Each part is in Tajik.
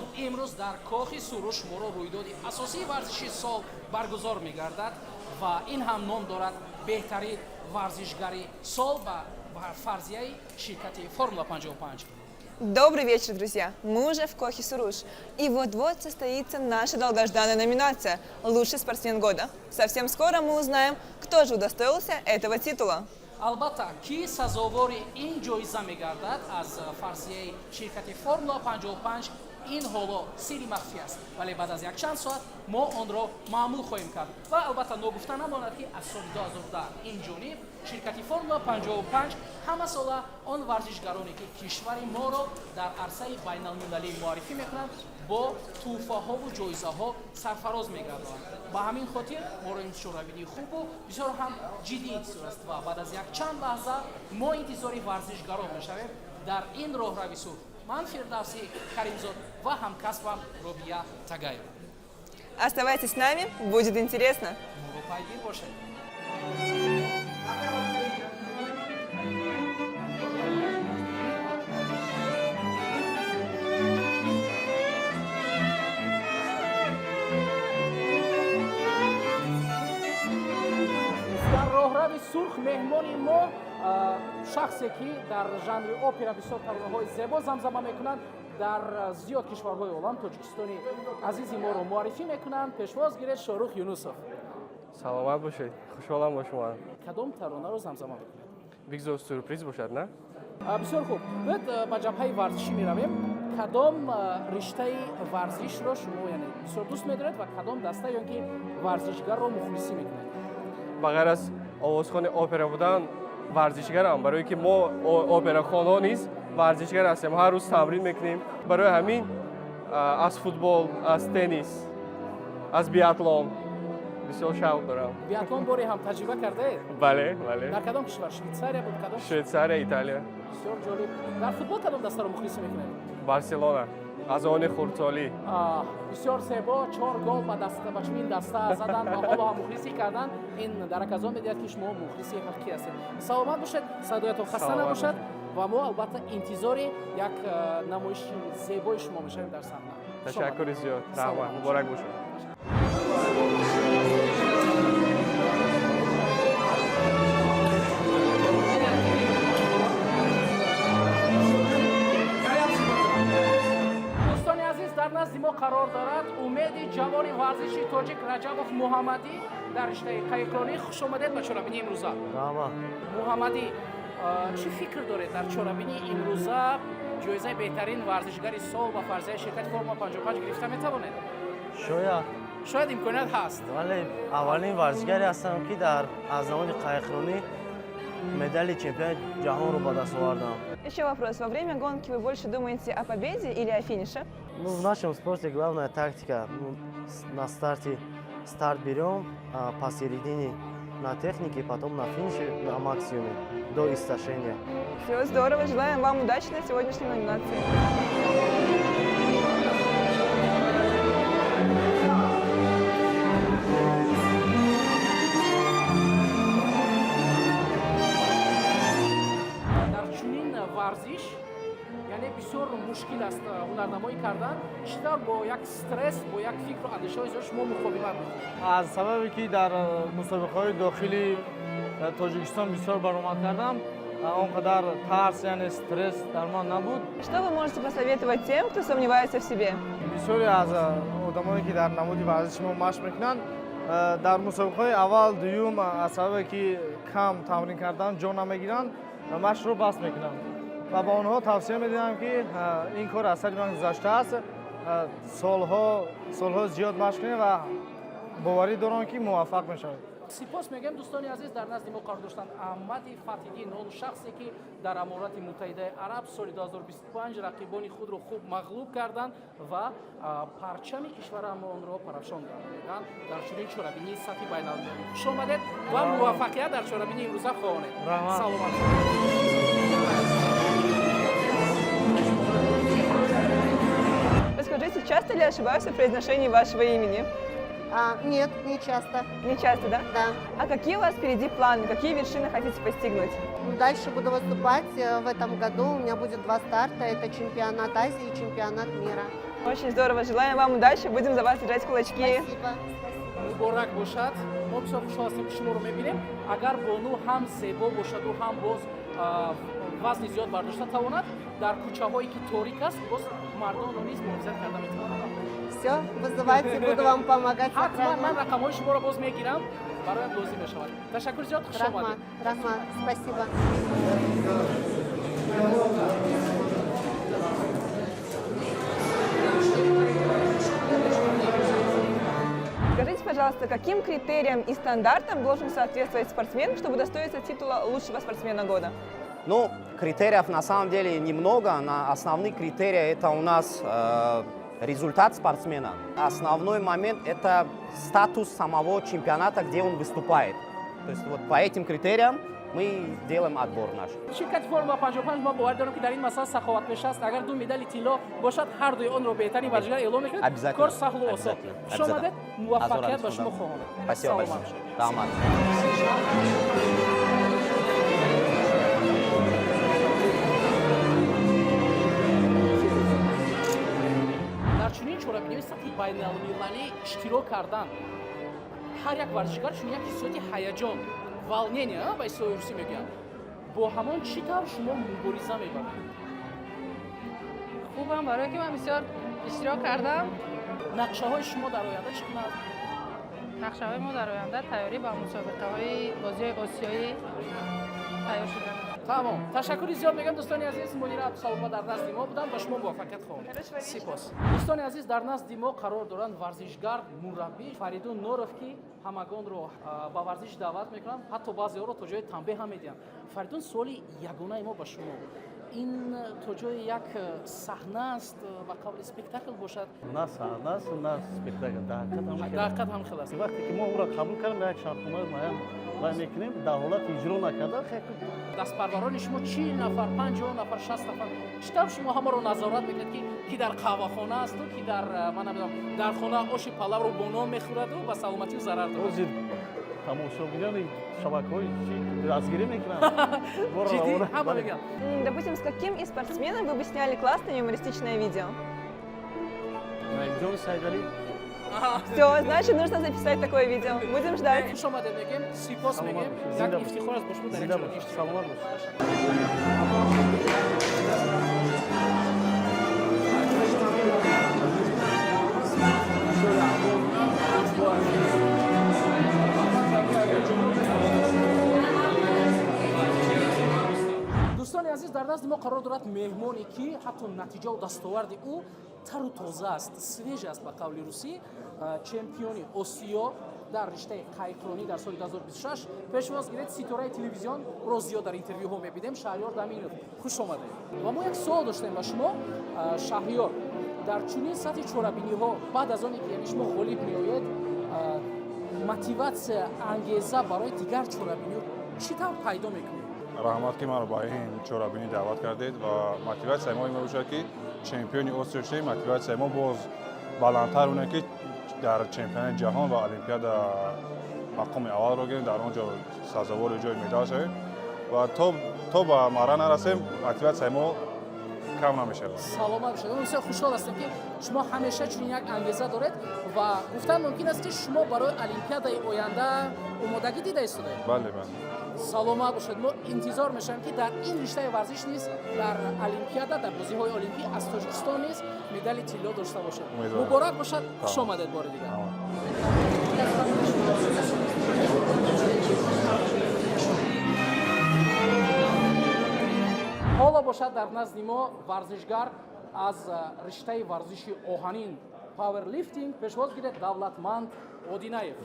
Дӯстон, имрӯз дар Кохи Суруш моро рӯйдоди асосии варзиши сол баргузор мегардад ва ин ҳам ном дорад беҳтарин варзишгари сол ба фарзияи ширкати Формула 55. Добрый вечер, друзья! Мы уже в Кохе Суруш. И вот-вот состоится наша долгожданная номинация «Лучший спортсмен года». Совсем скоро мы узнаем, кто же удостоился этого титула. Албатта, ки сазовори ин ҷоиза мегардад аз фарзияи ширкати Формула 55, ин ҳоло сирри махфӣ аст, вале баъд аз якчанд соат мо онро маъмул хоҳем кард. Ва албатта, ногуфта намонад, ки аз соли 2010 ин ҷониб ширкати Формула 55 ҳамасола он варзишгароне, ки кишвари моро дар арсаи байналмилалӣ муаррифӣ мекунанд, бо тӯҳфаҳову ҷоизаҳо сарфароз мегардонанд. Ба ҳамин хотир моро ин чорабинии хубу бисёр ҳам ҷиддӣ интизор аст ва баъд аз якчанд лаҳза мо интизори варзишгарон мешавем дар ин роҳрави сурх. Ман Фирдавсӣ Каримзод ва ҳамкасбам Робия Тагаева. Оставайтесь с нами, будет интересно. Моро пайгир бошед. Дар роҳрави сурх меҳмони мо шахсе, ки дар жанри опера бисёр таронаҳои зебо замзама мекунанд, дар зиёд кишварҳои олам Тоҷикистони азизи моро муаррифӣ мекунанд. Пешвоз гиред, Шоҳрух Юнусов. Саломат бошед, хушҳолам бо шумо. Кадом таронаро замзама мекунед? Бигзор сюрприз бошад, на? Бисёр хуб, бояд ба ҷабҳаи варзишӣ меравем. Кадом риштаи варзишро шумо, яъне, бисёр дӯст медоред ва кадом даста ё ки варзишгарро мухлисӣ мекунед? Ба ғайр аз овозхони опера будан, варзишгарам, барое ки мо операхонҳо низ варзишгар ҳастем, ҳар рӯз тамрин мекунем. Барои ҳамин аз футбол, аз теннис, аз биатлон бисёр шавқ дорам. Биатлон боре ҳам таҷриба кардаед? Бале. Дар кадом кишвар? Швейтсария буд, кадом? Швейтсария, Италия. Бисёр ҷолиб. Дар футбол кадом дастаро мухлисӣ мекунед? Барселона, аз они хурдсолӣ. Бисёр зебо. Чор гол ба даста, ба чунин даста задан ва ҳоло ҳам мухлисӣ кардан, ин дарак аз он медиҳад, ки шумо мухлиси ҳақиқӣ ҳастед. Саломат бошед, садоятон хаста Саломат набошад ва мо албатта интизори як намоиши зебои шумо мешавем дар саҳна. Ташаккури зиёд, раҳмат. Саломат. Муборак бошад. Дӯстони азиз, дар назди мо қарор дорад умеди ҷавони варзиши тоҷик Раҷабов Муҳаммадӣ дар риштаи қайиқронӣ. Хуш омадед ба чорабинии имрӯза. Раҳмат. Муҳаммадӣ, чӣ фикр доред? Дар чорабинии имрӯза ҷоизаи беҳтарин варзишгари сол ба фарзияи ширкати Формула 55 гирифта метавонед? Шояд. Шояд, имконият ҳаст. Вале аввалин варзишгаре ҳастам, ки дар аз намуди қайиқронӣ медали чемпиони ҷаҳонро ба даст овардам. Еще вопрос. Во время гонки вы больше думаете о победе или о финише? Ну, в нашем спорте главная тактика. Ну, на старте старт берем, а посередине на технике, потом на финише на максимуме до истощения. Все здорово. Желаем вам удачи на сегодняшней номинации. Дар чунин варзиш, яъне, бисёр мушкил аст ҳунарнамоӣ кардан. Чӣ тавр бо як стресс, бо як фикру андешаҳои зиёд шумо муқовимат мекунед? Аз сабабе ки дар мусобиқаҳои дохили Тоҷикистон бисёр баромад кардам, он қадар тарс, яъне стресс дар ман набуд. Что вы можете посоветовать тем, кто сомневается в себе? Бисёре аз одамоне, ки дар намуди варзиши мо машқ мекунанд, дар мусобиқаҳои аввал, дуюм, аз сабабе ки кам тамрин кардан, ҷо намегиранд, машқро бас мекунанд ва ба онҳо тавсия медиҳам, ки ин кор аз сари ман гузаштааст, солҳо солҳо зиёд машқ кунед ва боварӣ дорам, ки муваффақ мешавед. Сипос мегӯем. Дӯстони азиз, дар назди мо қарор доштанд Аҳмади Фатҳиддин, он шахсе, ки дар Аморати Муттаҳидаи Араб соли 2025 рақибони худро хуб мағлуб карданд ва парчами кишварамонро парафшон гардониданд дар чунин чорабинии сатҳи байналмилалӣ. Хуш омадед ва муваффақият дар чорабинии имрӯза хоҳонем. Раҳмат. Саломат. Подскажите, часто ли ошибаются в произношении вашего имени? А, нет, не часто. Не часто, да? Да. А какие у вас впереди планы? Какие вершины хотите постигнуть? Ну, дальше буду выступать в этом году. У меня будет два старта. Это чемпионат Азии и чемпионат мира. Очень здорово. Желаем вам удачи. Будем за вас держать кулачки. Спасибо. Спасибо. Муборак бошад. Мо бисёр хушҳол ҳастем, ки шуморо мебинем. Агар бону ҳам зебо бошаду, ҳам боз вазни зиёд бардошта тавонад, дар кӯчаҳое ки торик аст, боз мардонро низ муҳофизат карда метавонад. Все, вызывайте, буду вам помогать. Ҳатман, ман рақамҳои шуморо боз мегирам, бароям лозим мешавад. Ташаккур зиёд, хуш омадед. Раҳмат, спасибо. Скажите, пожалуйста, каким критериям и стандартам должен соответствовать спортсмен, чтобы удостоиться титула лучшего спортсмена года? Ну, критериев на самом деле немного. На основные критерии — это у нас результат спортсмена. Основной момент — это статус самого чемпионата, где он выступает. То есть вот по этим критериям мы делаем отбор наш. Ширкати Формула 55, мо бовар дорем, ки дар ин масъала саховатпеша аст. Агар ду медали тилло бошад, ҳар дуи онро беҳтарин варзишгар эълон мекунад. Обязательно. Кор саҳлу осон. Обязательно. Хуш омадед, муваффақият ба шумо хоҳонам. Спасибо Саломат большое. бошед. Раҳмат. Дар чунин чорабиниҳои сатҳи байналмилалӣ иштирок кардан ҳар як варзишгар чунин як ҳиссиёти ҳаяҷон, волнение, ба истилоҳи русӣ мегӯянд, бо ҳамон чӣ тавр шумо мубориза мебаред? Хубам, барое ки ман бисёр иштирок кардам. Нақшаҳои шумо дар оянда чӣ гуна аст? Нақшаҳои мо дар оянда тайёрӣ ба мусобиқаҳои бозиҳои осиёӣ тайёр шудан. Тамом, ташаккури зиёд мегӯям. Дӯстони азиз, Мунира Абдусаломова дар назди мо буданд. Ба шумо муваффақият хоҳам. Сипос. Дӯстони азиз, дар назди мо қарор доранд варзишгар, мураббӣ Фаридун Норов, ки ҳамагонро ба варзиш даъват мекунанд, ҳатто баъзеҳоро то ҷои танбеҳ ҳам медиҳанд. Фаридун, суоли ягонаи мо ба шумо ин то ҷои як саҳна аст, ба қавли спектакл бошад. На саҳна аст, на спектакл, дар ҳақиқат ҳам Дар ҳақиқат ҳам хел аст. Вақте ки мо ӯро қабул кардем, як шартномаи муайян вай мекунем, дар ҳолати иҷро накарда хеле. Дастпарварони шумо 40 нафар, 50 нафар, 60 нафар. Чӣ тавр шумо ҳамаро назорат мекунед, ки дар қаҳвахона асту, ки дар, ман намедонам, дар хона оши палавро бо нон мехӯраду ба саломатию зарар дорад? Ҳозир тамошобинони шабакаҳои чи дастгирӣ мекунанд. Ҷиддӣ, ҳама мегӯянд. Допустим, с каким из спортсменов вы бы сняли классное юмористичное видео? Наимҷони Сайдалӣ. Все, значит, нужно записать такое видео. Будем ждать. Хуш омадед мегӯем, сипос мегӯем. Як ифтихор аст бо шумо дар як чорабинӣ иштирок. Саломат бошед. Дӯстони азиз, дар назди мо қарор дорад меҳмоне, ки ҳатто натиҷаву дастоварди ӯ тару тоза аст, свеж аст, ба қавли русӣ. Чемпиони Осиё дар риштаи қайқронӣ дар соли 2026. Пешвоз гиред ситораи телевизион, ӯро зиёд дар интервюҳо мебидем, Шаҳриёр Даминов. Хуш омадед. Ва мо як суол доштем ба шумо, Шаҳриёр. Дар чунин сатҳи чорабиниҳо, баъд аз оне ки, яъне, шумо ғолиб меоед, мотиватсия, ангеза барои дигар чорабиниҳо чӣ тавр пайдо мекунед? Раҳмат, ки маро ба ин чорабинӣ даъват кардед. Ва мотиватсияи мо ин мебошад, ки чемпиони Осиё шудем. Мотиватсияи мо боз баландтар оне, ки дар чемпионати ҷаҳон ва Олимпиада мақоми аввалро гирем, дар он ҷо сазовори ҷои медал шавем. Ва то ба марра нарасем, мотиватсияи мо кам намешавад. Саломат бошед. Мо бисёр хушҳол ҳастем, ки шумо ҳамеша чунин як ангеза доред. Ва гуфтан мумкин аст, ки шумо барои Олимпиадаи оянда омодагӣ дида истодаед? Бале. Саломат бошед. Мо интизор мешавем, ки дар ин риштаи варзиш низ дар Олимпиада, дар бозиҳои олимпӣ аз Тоҷикистон низ медали тилло дошта бошед. Умедворам. Муборак бошад, хуш омадед бори дигар. Тамом. Ҳоло бошад, дар назди мо варзишгар аз риштаи варзиши оҳанин, пауэрлифтинг. Пешвоз гиред Давлатманд Одинаев.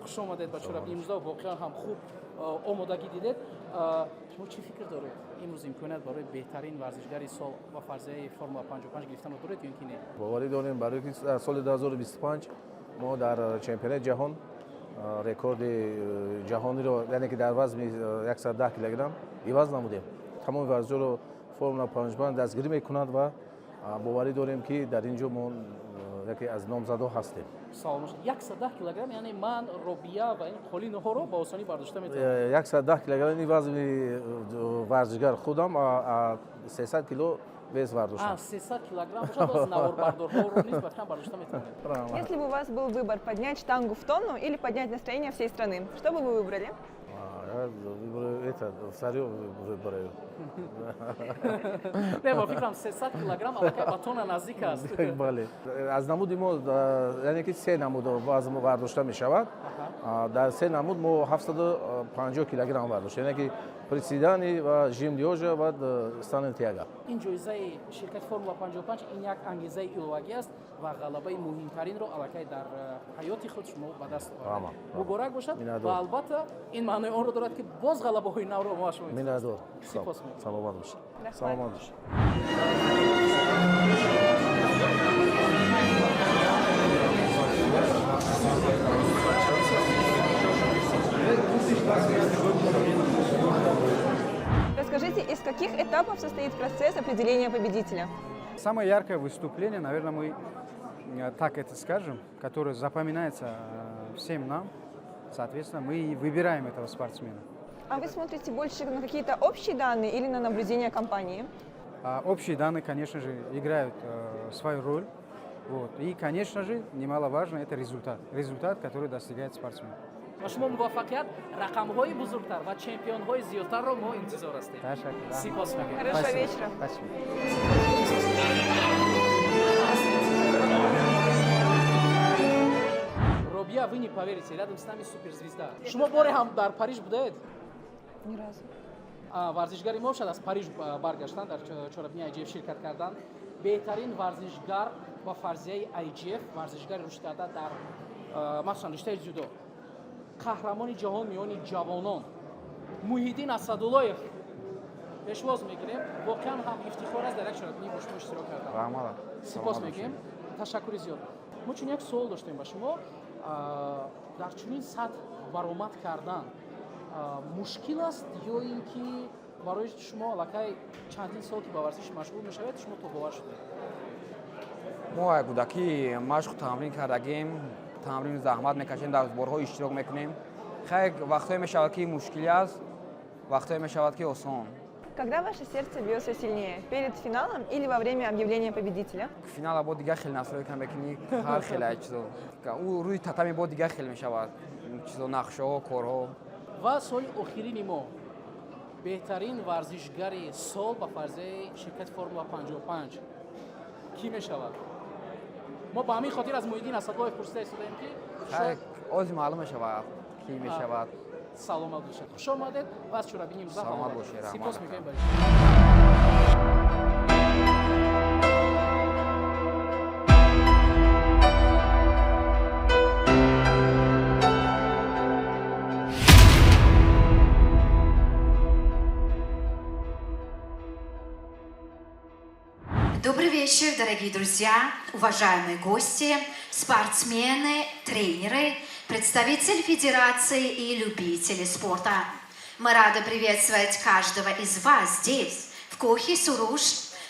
Хуш омадед ба чорабинии имрӯза. Воқеан ҳам хуб омодагӣ дидед. Шумо чӣ фикр доред? Имрӯз имконият барои беҳтарин варзишгари сол ва фарзияи Формула 55 гирифтанро доред ё ин ки не? Боварӣ дорем, барои ки дар соли 2025 мо дар чемпионати ҷаҳон рекорди ҷаҳониро, яъне ки дар вазни 110 килограмм иваз намудем. Тамоми варзишҳоро Формула 55 дастгирӣ мекунад ва боварӣ дорем, ки дар ин ҷо мо яке аз номзадҳо ҳастем. Салом бошад. 110 килограмм, яъне ман, Робия ва ин қолинаҳоро ба осонӣ бардошта метавонам. 110 килограмм ин вазни варзишгар худам, 300 кило Вес бардоштам. 300 килограмм бошад, боз наворбардорҳоро низ ба фикрам бардошта метавонед. Если бы у вас был выбор: поднять штангу в тонну или поднять настроение всей страны, что бы вы выбрали? Я выберу это, второе выбираю. Не, ба фикрам, 300 килограмм аллакай ба тонна наздик аст. Бале, аз намуди мо, яъне ки се намуд вазн бардошта мешавад. Дар се намуд мо 750 килограмм бардошта, яъне ки приседание ва жим лёжа ва станинг тяга. Ин ҷоизаи ширкати Формула 55 ин як ангезаи иловагӣ аст ва ғалабаи муҳимтаринро аллакай дар ҳаёти худ шумо ба даст овардед. Муборак бошад ва албатта ин маънои онро дорад, ки боз ғалабаҳои навро мо шумо Миннатдор. Сипос мегӯем. Саломат бошед, саломат бошед. Расскажите, из каких этапов состоит процесс определения победителя? Самое яркое выступление, наверное, мы так это скажем, которое запоминается всем нам, соответственно, мы и выбираем этого спортсмена. А вы смотрите больше на какие-то общие данные или на наблюдения компании? А общие данные, конечно же, играют свою роль. Вот. И, конечно же, немаловажно, это результат. Результат, который достигает спортсмен. Ба шумо муваффақият, рақамҳои бузургтар ва чемпионҳои зиёдтарро мо интизор ҳастем. Сипос мегӯем. Хорошего вечера. Спасибо. Робия, вы не поверите, рядом с нами суперзвезда. Шумо боре ҳам дар Париж будаед? Ни разу. Варзишгари мо шояд аз Париж баргаштанд, дар чорабинии IJF ширкат карданд. Беҳтарин варзишгар ба фарзияи IJF, варзишгари рушд карда дар махсусан риштаи дзюдо, қаҳрамони ҷаҳон миёни ҷавонон Муҳиддин Асадуллоев пешвоз мегирем. Воқеан ҳам ифтихор аст дар як чорабинӣ бо шумо иштирок кардан. Сипос мегӯем, ташаккури зиёд. Мо чун як суол доштем ба шумо: дар чунин сатҳ баромад кардан мушкил аст ё ин ки барои шумо аллакай чандин сол ки ба варзиш машғул мешавед, шумо тобовар шудед? Мо кӯдакӣ машқу тамрин кардагем, тамрину заҳмат мекашем, дар сборҳо иштирок мекунем. Хай, вақтҳое мешавад, ки мушкилӣ аст, вақтҳое мешавад, ки осон. Когда ваше сердце бьется сильнее? Перед финалом или во время объявления победителя? Финала бо дигар хел настройка мекунӣ, ҳар хел чизо. Ӯ рӯи татами бо дигар хел мешавад чизо, нақшаҳо, корҳо. Ва суоли охирини мо: беҳтарин варзишгари сол ба фарзияи ширкати Формула 55 кӣ мешавад? Мо ба ҳамин хотир аз Муҳиддин Асадуллоев пурсида истодаем, ки ози маълум мешавад, кӣ мешавад. Саломат бошед, хуш омадед ва аз чорабинии имрӯза. Саломат бошед. Сипос мегӯем барои. Добрый вечер, дорогие друзья, уважаемые гости, спортсмены, тренеры, представители федерации и любители спорта. Мы рады приветствовать каждого из вас здесь, в Кохи Суруш,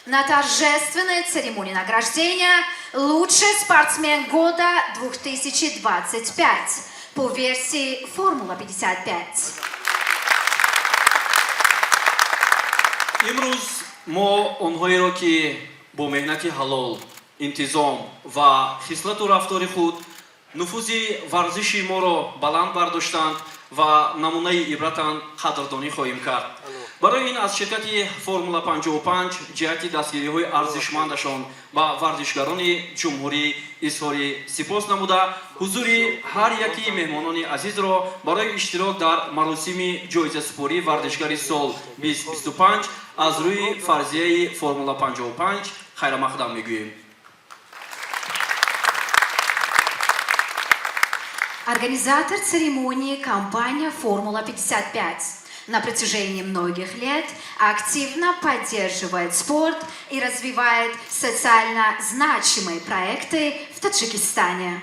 на торжественной церемонии награждения «Лучший спортсмен года 2025» по версии «Формула-55». Имрӯз мо онҳоеро, ки бо меҳнати ҳалол, интизом ва хислату рафтори худ нуфузи варзиши моро баланд бардоштанд ва намунаи ибратанд, қадрдонӣ хоҳем кард. Барои ин аз ширкати Формула 55 ҷиҳати дастгириҳои арзишмандашон ба варзишгарони ҷумҳурӣ изҳори сипос намуда, ҳузури ҳар яки меҳмонони азизро барои иштирок дар маросими ҷоизасупории варзишгари сол 2025 аз рӯи фарзияи Формула 55 хайрамақдам мегӯем. Организатор церемонии – компания «Формула-55». На протяжении многих лет активно поддерживает спорт и развивает социально значимые проекты в Таджикистане.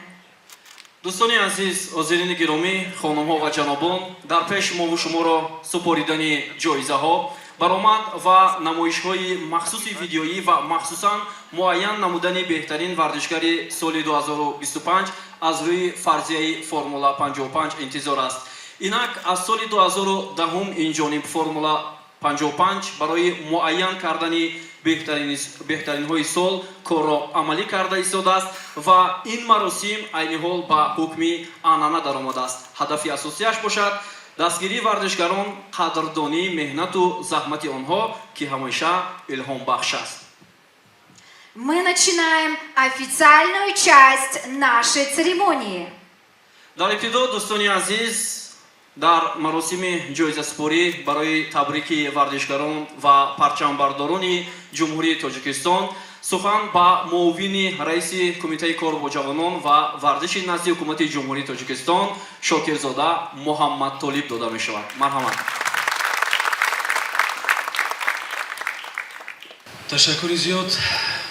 Дӯстони азиз, ҳозирини гиромӣ, хонумҳо ва ҷанобон, дар пеш мову шуморо супоридани ҷоизаҳо, баромад ва намоишҳои махсуси видеоӣ ва махсусан муайян намудани беҳтарин варзишгари соли 2025 аз рӯи фарзияи Формула 55 интизор аст. Инак, аз соли 2010 инҷониб Формула 55 барои муайян кардани беҳтаринҳои сол корро амалӣ карда истодааст ва ин маросим айни ҳол ба ҳукми анъана даромадааст. Ҳадафи асосиаш бошад дастгирии варзишгарон, қадрдонии меҳнату заҳмати онҳо, ки ҳамеша илҳомбахш аст. Мы начинаем официальную часть нашей церемонии. Дар ибтидо, дӯстони азиз, дар маросими ҷоизасупорӣ барои табрики варзишгарон ва парчамбардорони Ҷумҳурии Тоҷикистон сухан ба муовини раиси Кумитаи кор бо ҷавонон ва варзиши назди Ҳукумати Ҷумҳурии Тоҷикистон Шокирзода Муҳаммадтолиб дода мешавад. Марҳамат. Ташаккури зиёд.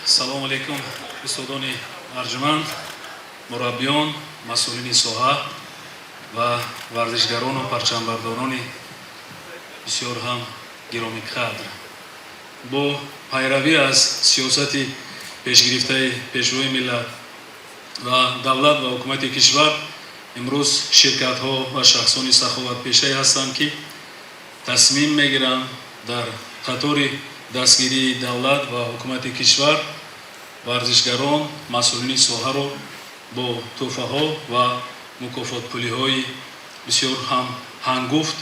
Салому алейкум, устодони арҷуманд, мураббиён, масъулини соҳа ва варзишгарону парчамбардорони бисёр ҳам гиромиқадр. Бо пайравӣ аз сиёсати пешгирифтаи Пешвои миллат ва давлат ва ҳукумати кишвар, имрӯз ширкатҳо ва шахсони саховатпешае ҳастанд, ки тасмим мегиранд дар қатори дастгирии давлат ва ҳукумати кишвар варзишгарон, масъулини соҳаро бо тӯҳфаҳо ва мукофотпулиҳои бисёр ҳам ҳангуфт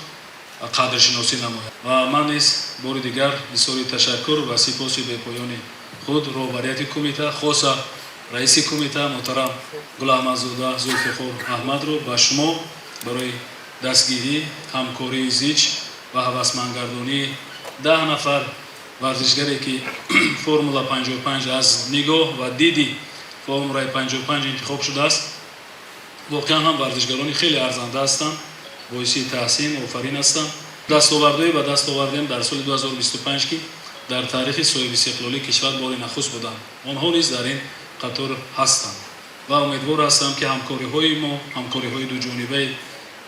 қадршиносӣ намояд. Ва ман низ бори дигар изҳори ташаккур ва сипоси бепоёни худ роҳбарияти кумита, хоса раиси кумита муҳтарам Гулаҳмадзода Зулфиқор Аҳмадро ба шумо барои дастгирӣ, ҳамкории зич ва ҳавасмандгардонии 10 нафар варзишгаре, ки Формула 55 аз нигоҳ ва диди Формулаи 55 интихоб шудааст. Воқеан ҳам варзишгарони хеле арзанда ҳастанд, боиси таҳсин, офарин ҳастанд. Дастовардҳое ба даст овардем дар соли 2025, ки дар таърихи соҳибистиқлолии кишвар бори нахуст буданд. Онҳо низ дар ин қатор ҳастанд ва умедвор ҳастам, ки ҳамкориҳои мо, ҳамкориҳои дуҷонибаи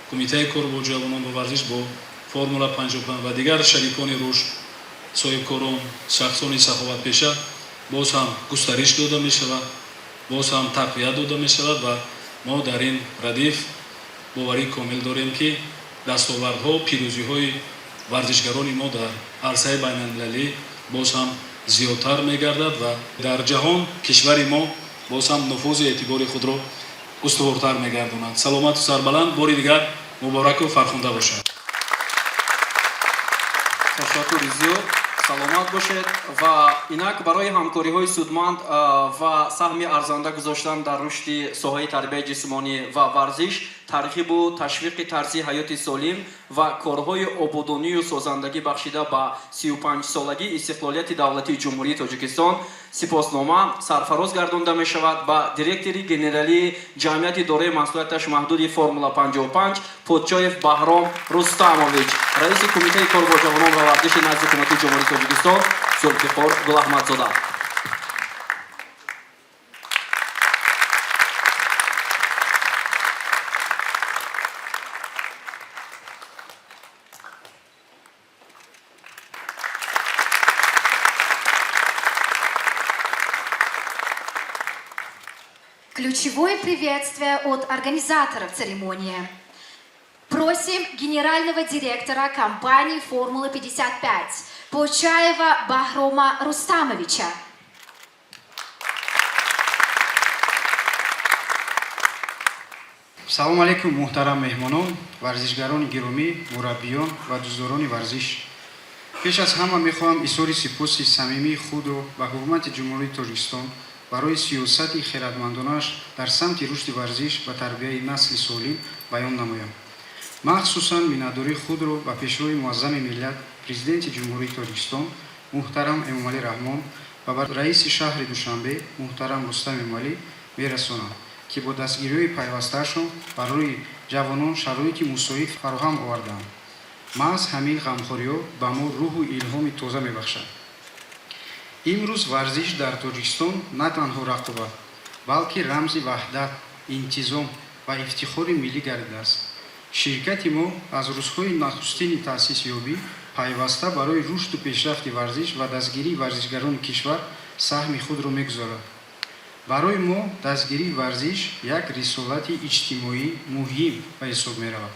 Кумитаи кор бо ҷавонон ва варзиш бо Формула 55 ва дигар шарикони рушд, соҳибкорон, шахсони саховатпеша боз ҳам густариш дода мешавад, боз ҳам тақвият дода мешавад ва мо дар ин радиф боварии комил дорем, ки дастовардҳо, пирӯзиҳои варзишгарони мо дар арсаи байналмилалӣ боз ҳам зиёдтар мегардад ва дар ҷаҳон кишвари мо боз ҳам нуфузу эътибори худро устувортар мегардонад. Саломату сарбаланд, бори дигар мубораку фархунда бошад. Ташаккури зиёд, саломат бошед. Ва инак барои ҳамкориҳои судманд ва саҳми арзанда гузоштан дар рушди соҳаи тарбияи ҷисмонӣ ва варзиш, тарғибу ташвиқи тарзи ҳаёти солим ва корҳои ободонию созандагӣ бахшида ба 35-солагии истиқлолияти давлатии Ҷумҳурии Тоҷикистон сипоснома сарфароз гардонда мешавад ба директори генералии ҷамъияти дорои масъулияташ маҳдуди Формула 55 Подчоев Баҳром Рустамович, раиси Кумитаи кор бо ҷавонон ва варзиши назди Ҳукумати Ҷумҳурии Тоҷикистон Зулфиқор Гулаҳмадзода. Ключевое приветствие от организаторов церемонии. Просим генерального директора компании «Формула-55» Почаева Бахрома Рустамовича. Салому алейкум, муҳтарам меҳмонон, варзишгарони гиромӣ, мураббиён ва дӯстдорони варзиш. Пеш аз ҳама мехоҳам изҳори сипоси самимии худро ба Ҳукумати Ҷумҳурии Тоҷикистон барои сиёсати хиратмандонааш дар самти рушди варзиш ва тарбияи насли солим баён намоям. Махсусан миннатдории худро ба Пешвои муаззами миллат, Президенти Ҷумҳурии Тоҷикистон муҳтарам Эмомалӣ Раҳмон ва ба раиси шаҳри Душанбе муҳтарам Рустам Эмомалӣ мерасонам, ки бо дастгириҳои пайвастаашон барои ҷавонон шароити мусоид фароҳам овардаанд. Маҳз ҳамин ғамхориҳо ба мо рӯҳу илҳоми тоза мебахшад. Имрӯз варзиш дар Тоҷикистон на танҳо рақобат, балки рамзи ваҳдат, интизом ва ифтихори миллӣ гардидааст. Ширкати мо аз рӯзҳои нахустини таъсисёбӣ пайваста барои рушду пешрафти варзиш ва дастгирии варзишгарони кишвар саҳми худро мегузорад. Барои мо дастгирии варзиш як рисолати иҷтимоӣ муҳим ба ҳисоб меравад.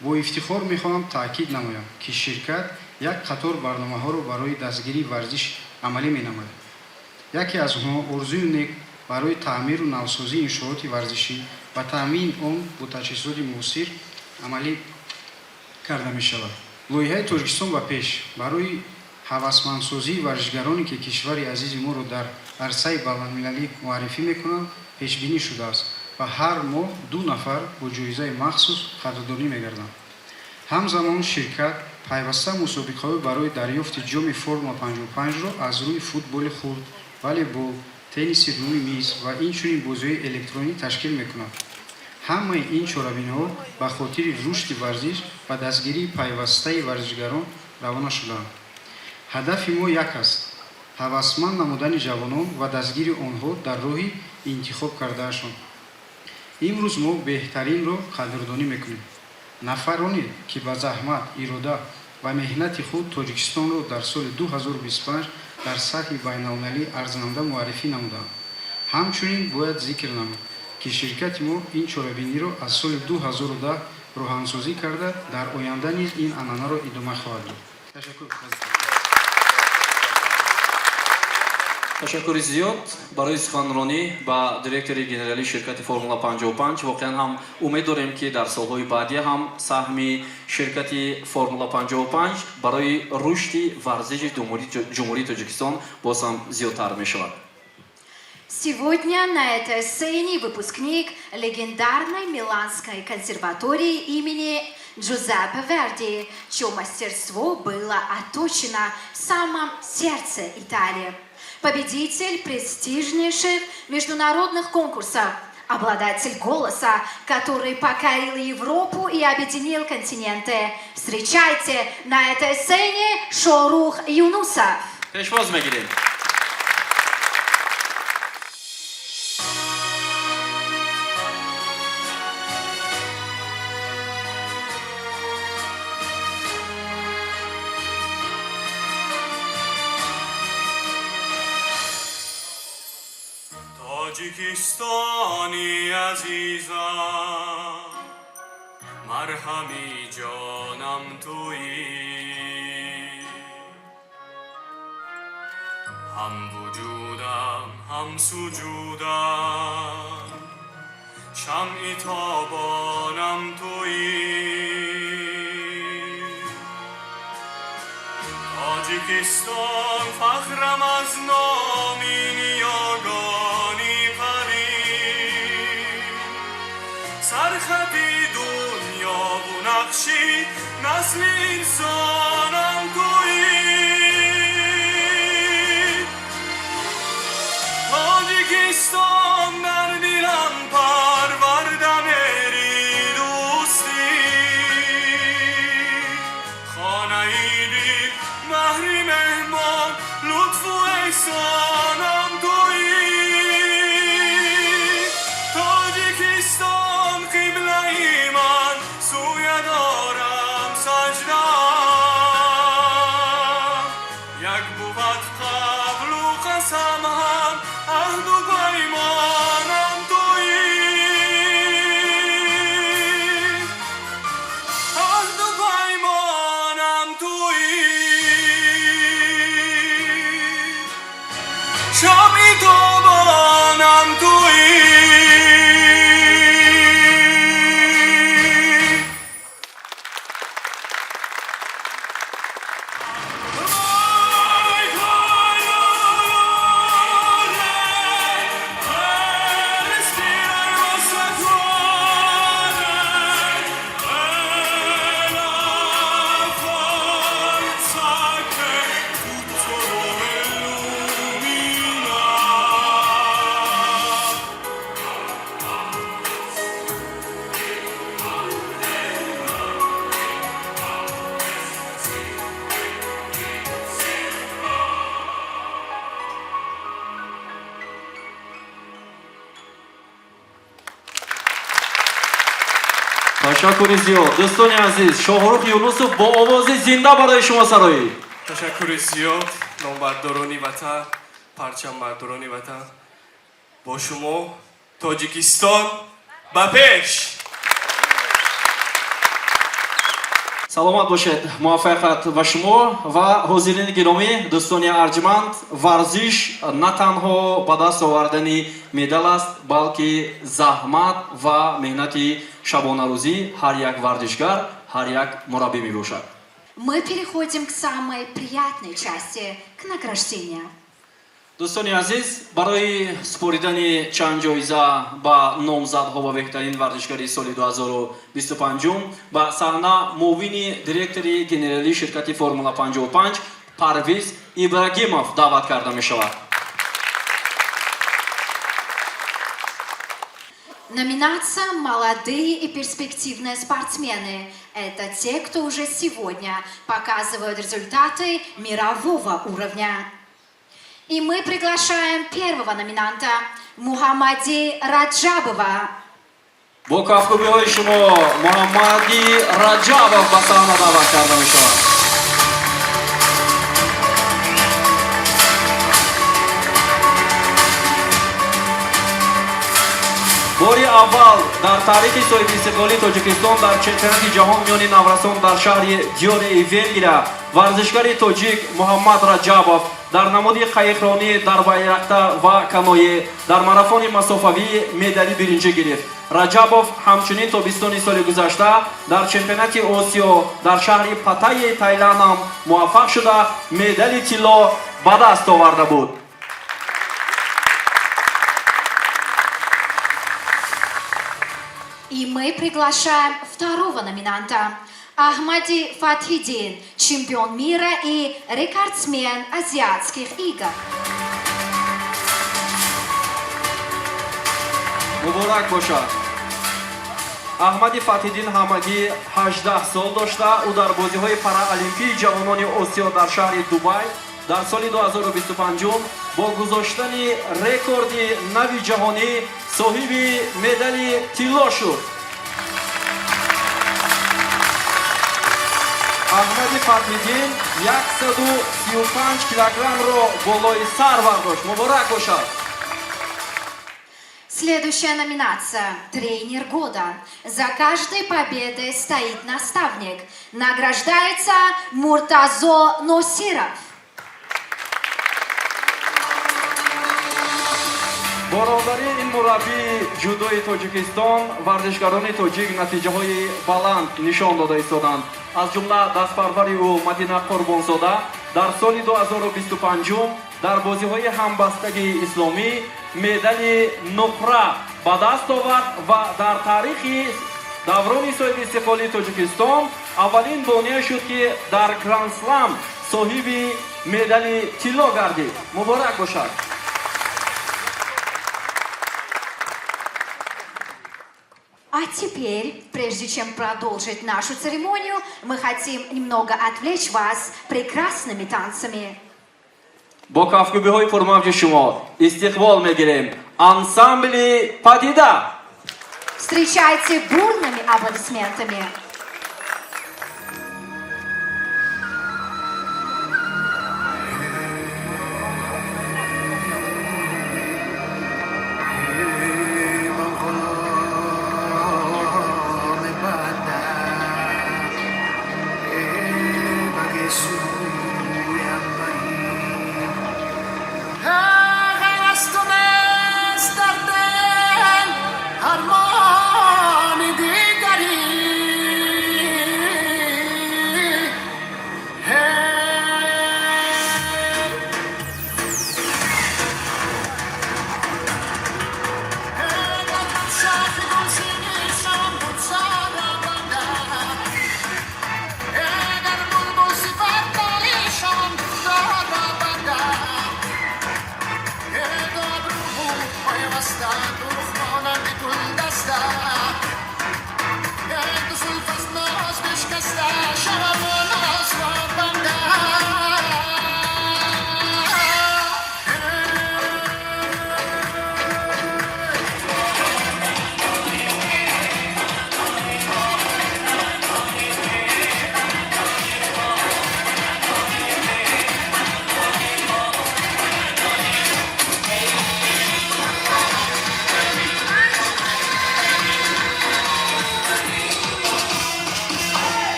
Бо ифтихор мехоҳам таъкид намоям, ки ширкат як қатор барномаҳоро барои дастгирии варзиш Амалӣ менамояд. Яке аз онҳо орзуи нек барои таъмиру навсозии иншооти варзишӣ ва таъмини он бо таҷҳизоти муосир амалӣ карда мешавад. Лоиҳаи Тоҷикистон ба пеш барои ҳавасмандсозии варзишгароне, ки кишвари азизи моро дар арсаи байналмилалӣ муаррифӣ мекунанд, пешбинӣ шудааст ва ҳар моҳ ду нафар бо ҷоизаи махсус қадрдонӣ мегарданд. Ҳамзамон ширкат пайваста мусобиқаҳои барои дарёфти ҷоми Формула 55-ро аз рӯи футболи хурд, волейбол, тенниси рӯи миз ва инчунин бозиҳои электронӣ ташкил мекунад. Ҳамаи ин чорабиниҳо ба хотири рушди варзиш ва дастгирии пайвастаи варзишгарон равона шудаанд. Ҳадафи мо як аст: ҳавасманд намудани ҷавонон ва дастгири онҳо дар роҳи интихоб кардаашон. Имрӯз мо беҳтаринро қадрдонӣ мекунем, нафароне, ки ба заҳмат, ирода ва меҳнати худ Тоҷикистонро дар соли 2025 дар сатҳи байналмилалӣ арзанда муаррифӣ намуданд. Ҳамчунин бояд зикр намуд, ки ширкати мо ин чорабиниро аз соли 2010 роҳандозӣ карда, дар оянда низ ин анъанаро идома хоҳад дод. Ташаккур. Ташаккури зиёд барои суханронӣ ба директори генералии ширкати Формула 55. Воқеан ҳам умед дорем, ки дар солҳои баъдӣ ҳам саҳми ширкати Формула 55 барои рушди варзиши Ҷумҳурии Тоҷикистон боз ҳам зиёдтар мешавад. Сегодня на этой сцене выпускник легендарной Миланской консерватории имени Джузеппе Верди, чье мастерство было отточено в самом сердце Италии. Победитель престижнейших международных конкурсов, обладатель голоса, который покорил Европу и объединил континенты. Встречайте на этой сцене Шорух Юнусов. Пешвоз мегирем. Тоҷикистони азизам, марҳами ҷонам туӣ, ҳам вуҷудам, ҳам суҷудам, шамъи тобонам туӣ. Тоҷикистон, фахрам аз номи ниёгони қадим, сархати дунёву нақши насли инсонам туӣ. Тоҷикистон, дар дилам парварда меҳри дӯстӣ, хонаи дил, маҳри меҳмон, лутфу эҳсонам туӣ. Тоҷикистон, қиблаи ман, сӯя дорам саҷда, як бувад қавлу қасам ҳам аҳду паймонам туӣ, аҳду паймонам туӣ, шамъи тобонам туӣ. Respira il vostro cuore è la forza che tutto illumina. Ташаккури зиёд, дӯстони азиз. Шоҳрух Юнусов бо овози зинда барои шумо сароид. Ташаккури зиёд, номбардорони ватан, парчамбардорони ватан. Бо шумо Тоҷикистон ба пеш! Саломат бошед, муваффақият ба шумо ва ҳозирини гиромӣ, дӯстони арҷманд. Варзиш на танҳо ба даст овардани медал аст, балки заҳмат ва меҳнати шабонарӯзӣ ҳар як варзишгар, ҳар як мураббӣ мебошад. Мы переходим к самой приятной части, к награждению. Дӯстони азиз, барои супоридани чанд ҷоиза ба номзадҳо ва беҳтарин варзишгари соли 2025 ба саҳна муовини директори генералии ширкати Формула 55 Парвиз Ибрагимов даъват карда мешавад. Номинация «Молодые и перспективные спортсмены» – это те, кто уже сегодня показывают результаты мирового уровня. И мы приглашаем первого номинанта Мухаммади Раджабова. Бо кафкӯбиҳои шумо Муҳаммади Раҷабов ба саҳна даъват карда мешавад. Бори аввал дар таърихи соҳибистиқлолии Тоҷикистон дар чемпионати ҷаҳон миёни наврасон дар шаҳри Дьёреи Венгрия варзишгари тоҷик Муҳаммад Раҷабов дар намуди қайиқронӣ дар байрақта ва каное дар марафони масофавӣ медали биринҷӣ гирифт. Раҷабов ҳамчунин тобистони соли гузашта дар чемпионати Осиё дар шаҳри Паттайи Тайландам муваффақ шуда, медали тилло ба даст оварда буд. И мы приглашаем второго номинанта. Ахмади Фатхидин, чемпион мира и рекордсмен азиатских игр. Муборак бошад! Аҳмади Фатҳиддин ҳамагӣ 18 сол дошта, ӯ дар бозиҳои параолимпии ҷавонони Осиё дар шаҳри Дубай дар соли 2025 бо гузоштани рекорди нави ҷаҳонӣ соҳиби медали тилло шуд. Аҳмади Фатҳиддин 135 килограммро болои сар бардошт. Муборак бошад! Следующая номинация – «Тренер года». За каждой победой стоит наставник. Награждается Муртазо Носиров. Бо роҳбарии ин мураббии ҷудои Тоҷикистон варзишгарони тоҷик натиҷаҳои баланд нишон дода истоданд. Аз ҷумла дастпарвари ӯ Мадина Қурбонзода дар соли 2025 дар бозиҳои ҳамбастагии исломӣ медали нуқра ба даст овард ва дар таърихи даврони соҳиби истиқлолии Тоҷикистон аввалин бонуе шуд, ки дар Грандслам соҳиби медали тилло гардид. Муборак бошад! А теперь, прежде чем продолжить нашу церемонию, мы хотим немного отвлечь вас прекрасными танцами. Бо кафкӯбиҳои пурмавҷи шумо истиқбол мегирем ансамбли «Падида». Встречайте бурными аплодисментами. ارمان دیگری.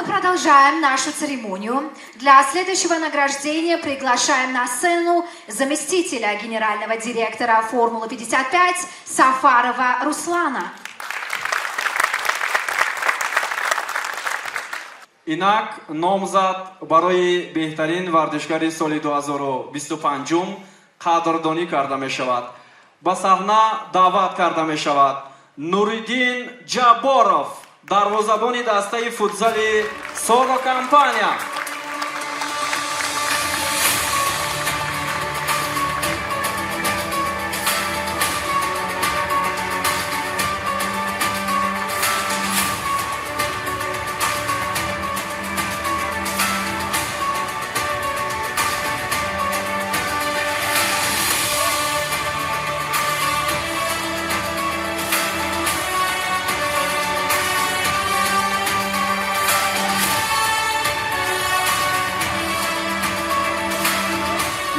Мы продолжаем нашу церемонию. Для следующего награждения приглашаем на сцену заместителя генерального директора «Формулы-55» Сафарова Руслана. Инак номзад барои беҳтарин варзишгари соли 2025 қадрдонӣ карда мешавад. Ба саҳна даъват карда мешавад Нуриддин Ҷабборов, дарвозабони дастаи футзали Соро Компания.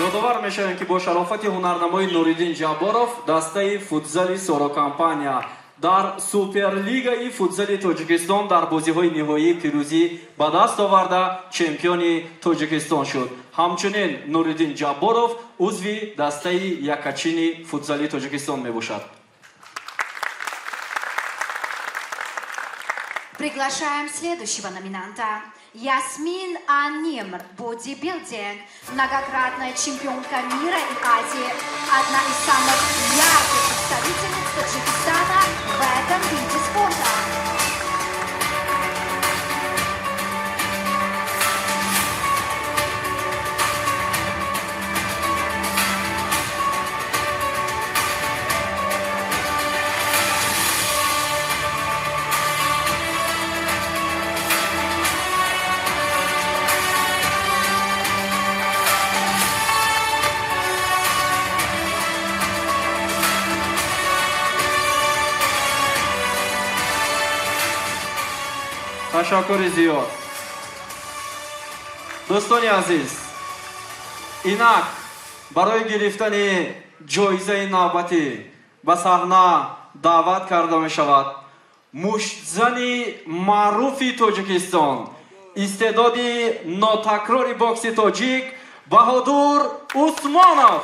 Ёдовар мешавем, ки бо шарофати ҳунарнамои Нуриддин Ҷабборов дастаи футзали Сорокомпания дар Суперлигаи футзали Тоҷикистон дар бозиҳои ниҳоӣ пирӯзӣ ба даст оварда, чемпиони Тоҷикистон шуд. Ҳамчунин Нуриддин Ҷабборов узви дастаи якачини футзали Тоҷикистон мебошад. Приглашаем следующего номинанта. Ясмин Анимр, бодибилдинг, многократная чемпионка мира и Азии, одна из самых ярких представительниц Таджикистана в этом виде спорта. Ташаккури зиёд. Дӯстони азиз, инак барои гирифтани ҷоизаи навбатӣ ба саҳна даъват карда мешавад муштзани маъруфи Тоҷикистон, истеъдоди нотакрори бокси тоҷик Баҳодур Усмонов.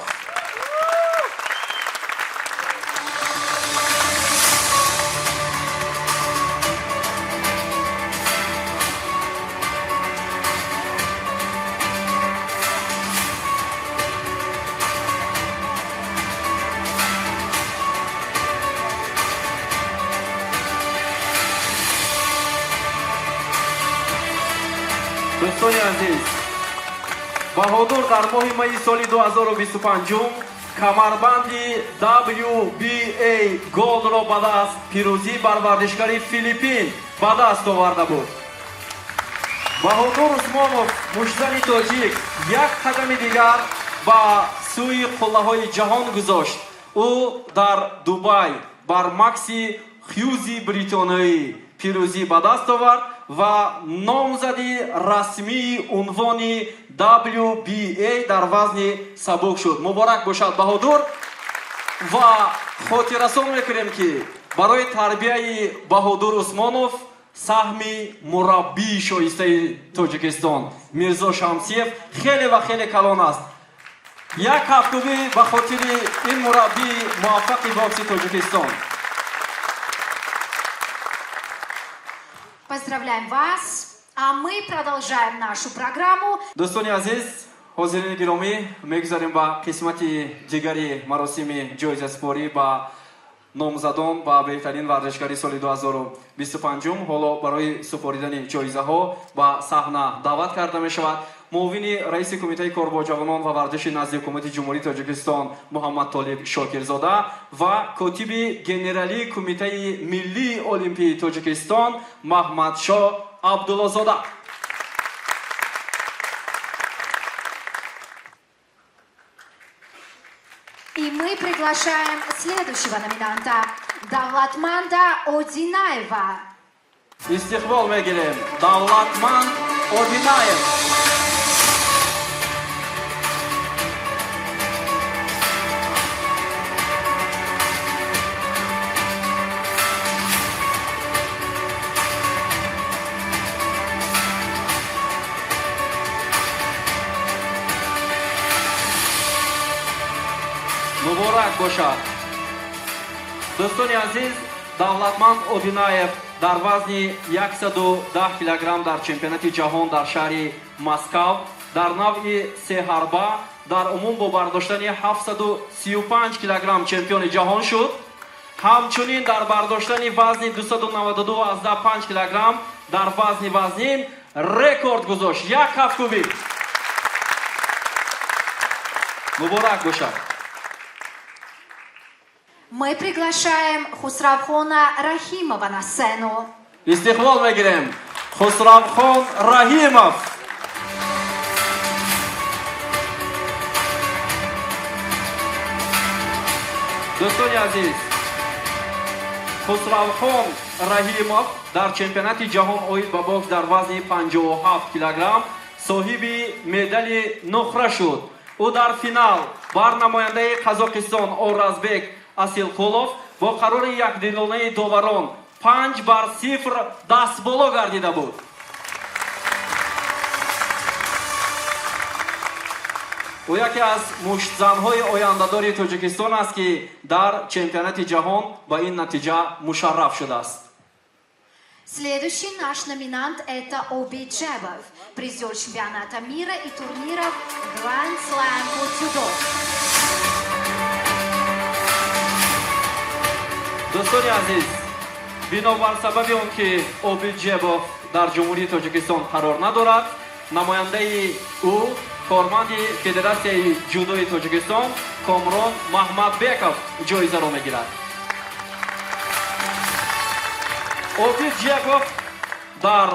Дӯстони азиз, Баҳодур дар моҳи майи соли 2025 камарбанди WBA Goldро ба даст пирӯзӣ бар варзишгари Филиппин ба даст оварда буд. Баҳодур Усмонов, муштзани тоҷик, як қадами дигар ба сӯи қуллаҳои ҷаҳон гузошт. Ӯ дар Дубай бар Макси Хюзи бритониёӣ пирӯзӣ ба даст овард ва номзади расмии унвони WBA дар вазни сабук шуд. Муборак бошад, Баҳодур! Ва хотиррасон мекунем, ки барои тарбияи Баҳодур Усмонов саҳми мураббии шоистаи Тоҷикистон Мирзо Шамсиев хеле ва хеле калон аст. Як кафкӯбӣ ба хотири ин мураббии муваффақи бокси Тоҷикистон. Поздравляем вас! А мы продолжаем нашу программу. Дӯстони азиз, ҳозирини гиромӣ, мегузарем ба қисмати дигари маросими ҷоизасупорӣ ба номзадон ба беҳтарин варзишгари соли 2025. Ҳоло барои супоридани ҷоизаҳо ба саҳна даъват карда мешавад муовини раиси Кумитаи кор бо ҷавонон ва варзиши назди Ҳукумати Ҷумҳурии Тоҷикистон Муҳаммадтолиб Шокирзода ва котиби генералии Кумитаи миллии олимпии Тоҷикистон Маҳмадшоҳ Абдуллозода. И мы приглашаем следующего номинанта Давлатманда Одинаева. Истиқбол мегирем Давлатманд Одинаев. Муборак бошад. Дӯстони азиз, Давлатманд Одинаев дар вазни 110 килограмм дар чемпионати ҷаҳон дар шаҳри Москав дар навъи сеҳарба дар умум бо бардоштани 735 килограмм чемпиони ҷаҳон шуд. Ҳамчунин дар бардоштани вазни 292,5 килограмм дар вазни вазнин рекорд гузошт. Як кафкӯбӣ. Муборак бошад. Мы приглашаем Хусравхона Рахимова на сцену. Истиқбол мегирем, Хусравхон Раҳимов. Дӯстони азиз, Хусравхон Раҳимов дар чемпионати ҷаҳон оид ба бокс дар вазни 57 килограмм соҳиби медали нуқра шуд. Ӯ дар финал бар намояндаи Қазоқистон Оразбек Асилқулов бо қарори якдилонаи доварон 5-0 дастболо гардида буд. Ӯ яке аз муштзанҳои ояндадори Тоҷикистон аст, ки дар чемпионати ҷаҳон ба ин натиҷа мушарраф шудааст. Следующий наш номинант – это Обид Джебов, призер чемпионата мира и турниров Grand Slam по дзюдо. Дӯстони азиз, бинобар сабаби он ки Обид Ҷебов дар Ҷумҳурии Тоҷикистон қарор надорад, намояндаи ӯ, корманди Федератсияи ҷудои Тоҷикистон Комрон Маҳмадбеков ҷоизаро мегирад. Обид Ҷебов дар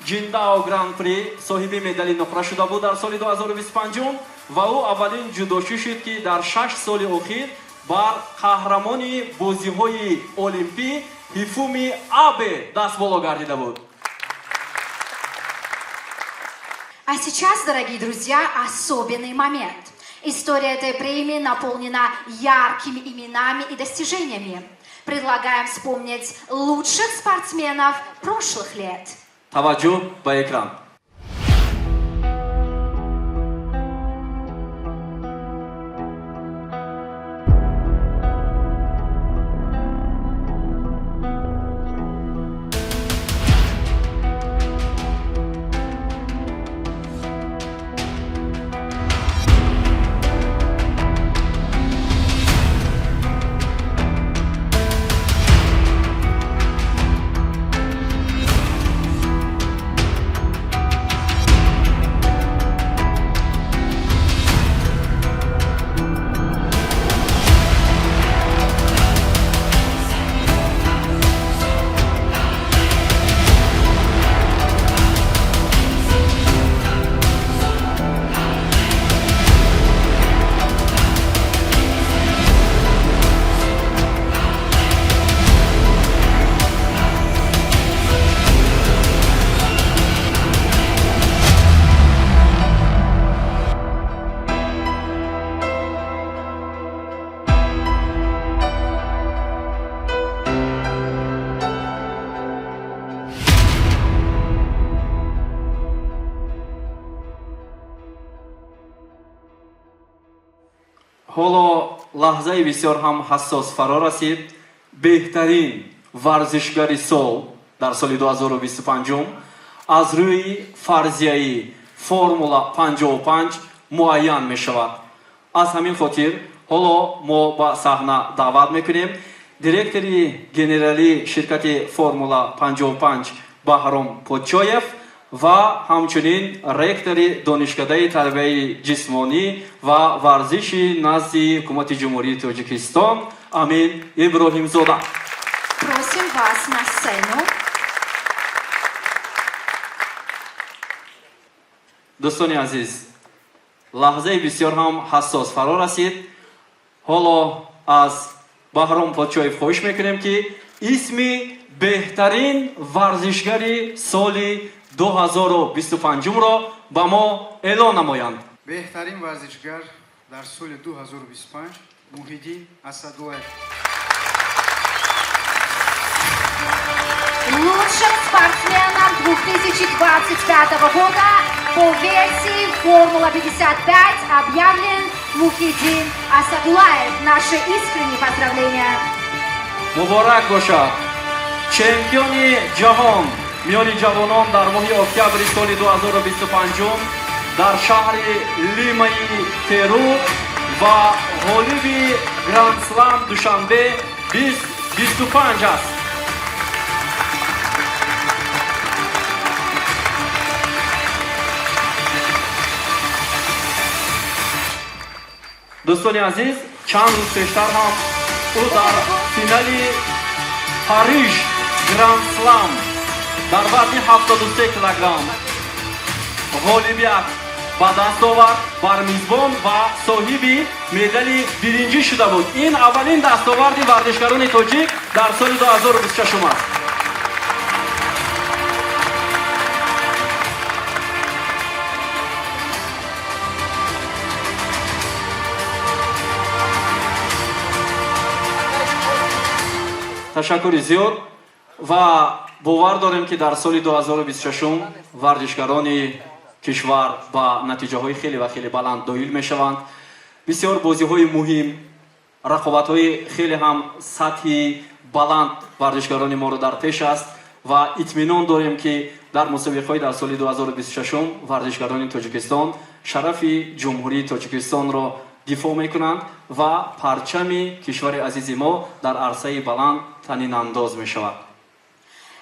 Ҷиндао Гран-при соҳиби медали нуқра шуда буд дар соли 2025 ва ӯ аввалин ҷудошӣ шуд, ки дар 6 соли охир бар қаҳрамони бозиҳои олимпӣ Ҳифуми Абе дастболо гардида буд. А сейчас, дорогие друзья, особенный момент. История этой премии наполнена яркими именами и достижениями. Предлагаем вспомнить лучших спортсменов прошлых лет. Таваҷҷӯҳ ба экран. Ҳоло лаҳзаи бисёр ҳам ҳассос фаро расид. Беҳтарин варзишгари сол дар соли 2025 аз рӯи фарзияи Формула 55 муайян мешавад. Аз ҳамин хотир ҳоло мо ба саҳна даъват мекунем директори генералии ширкати Формула 55 Баҳром Подчоев ва ҳамчунин ректори Донишкадаи тарбияи ҷисмонӣ ва варзиши назди Ҳукумати Ҷумҳурии Тоҷикистон Амин Иброҳимзода. Просим вас на сцену. Дӯстони азиз, лаҳзаи бисёр ҳам ҳассос фаро расид. Ҳоло аз Баҳром Подшоев хоҳиш мекунем, ки исми беҳтарин варзишгари соли 2025-ро ба мо эълон намоянд. Беҳтарин варзишгар дар соли 2025 Муҳиддин Асадуллаев. Лучшим спортсменом 2025 года по версии Формула 55 объявлен Мухиддин Асадулаев. Наши искренние поздравления. Муборак бошад! Чемпиони ҷаҳон миёни ҷавонон дар моҳи октябри соли 2025 дар шаҳри Лимаи Перу ва ғолиби Грандслам Душанбе 2025 аст. Дӯстони азиз, чанд рӯз пештар ҳам ӯ дар финали Париж Грандслам дар вазни 73 килограмм ғолибият ба даст овард бар мизбон ва соҳиби медали биринҷӣ шуда буд. Ин аввалин дастоварди варзишгарони тоҷик дар соли 2026 аст. Ташаккури зиёд ва бовар дорем, ки дар соли 2026 варзишгарони кишвар ба натиҷаҳои хеле ва хеле баланд доил мешаванд. Бисёр бозиҳои муҳим, рақобатҳои хеле ҳам сатҳи баланд варзишгарони моро дар пеш аст ва итминон дорем, ки дар мусобиқаҳои дар соли 2026 варзишгарони Тоҷикистон шарафи Ҷумҳурии Тоҷикистонро дифоъ мекунанд ва парчами кишвари азизи мо дар арсаи баланд танинандоз мешавад.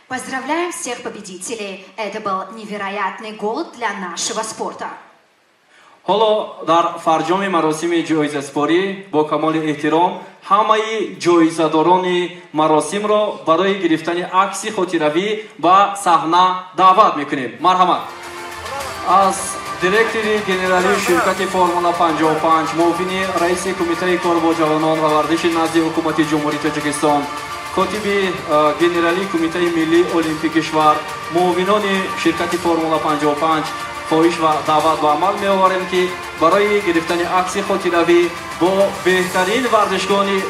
Поздравляем всех победителей! Это был невероятный год для нашего спорта. Ҳоло дар фарҷоми маросими ҷоизаспорӣ бо камоли эҳтиром ҳамаи ҷоизадорони маросимро барои гирифтани акси хотиравӣ ба саҳна даъват мекунем. Марҳамат. Аз директори генералии ширкати Формула 55, муовини раиси Кумитаи кор бо ҷавонон ва варзиши назди Ҳукумати Ҷумҳурии Тоҷикистон, котиби генералии Кумитаи миллии олимпии кишвар, муовинони ширкати Формула 55 хоҳиш ва даъват ба амал меоварем, ки барои гирифтани акси хотиравӣ бо беҳтарин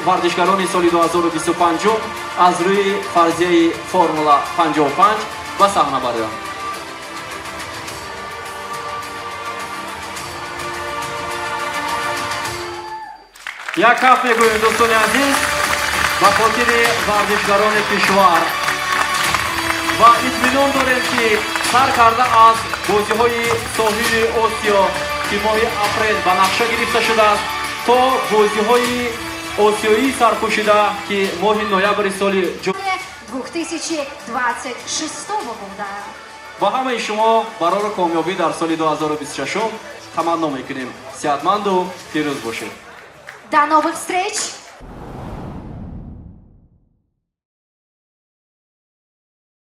варзишгарони соли 2025 аз рӯи фарзияи Формула 55 ба саҳна бароянд. Як каф мегӯем, дӯстони азиз, ба хотири варзишгарони кишвар ва итминон дорем, ки сар карда аз бозиҳои соҳили Осиё, ки моҳи апрел ба нақша гирифта шудааст, то бозиҳои осиёии сарпӯшида, ки моҳи ноябри соли 2026 года. Ба ҳамаи шумо барору комёбӣ дар соли 2026 таманно мекунем. Сеҳатманду пирӯз бошед. До новых встреч!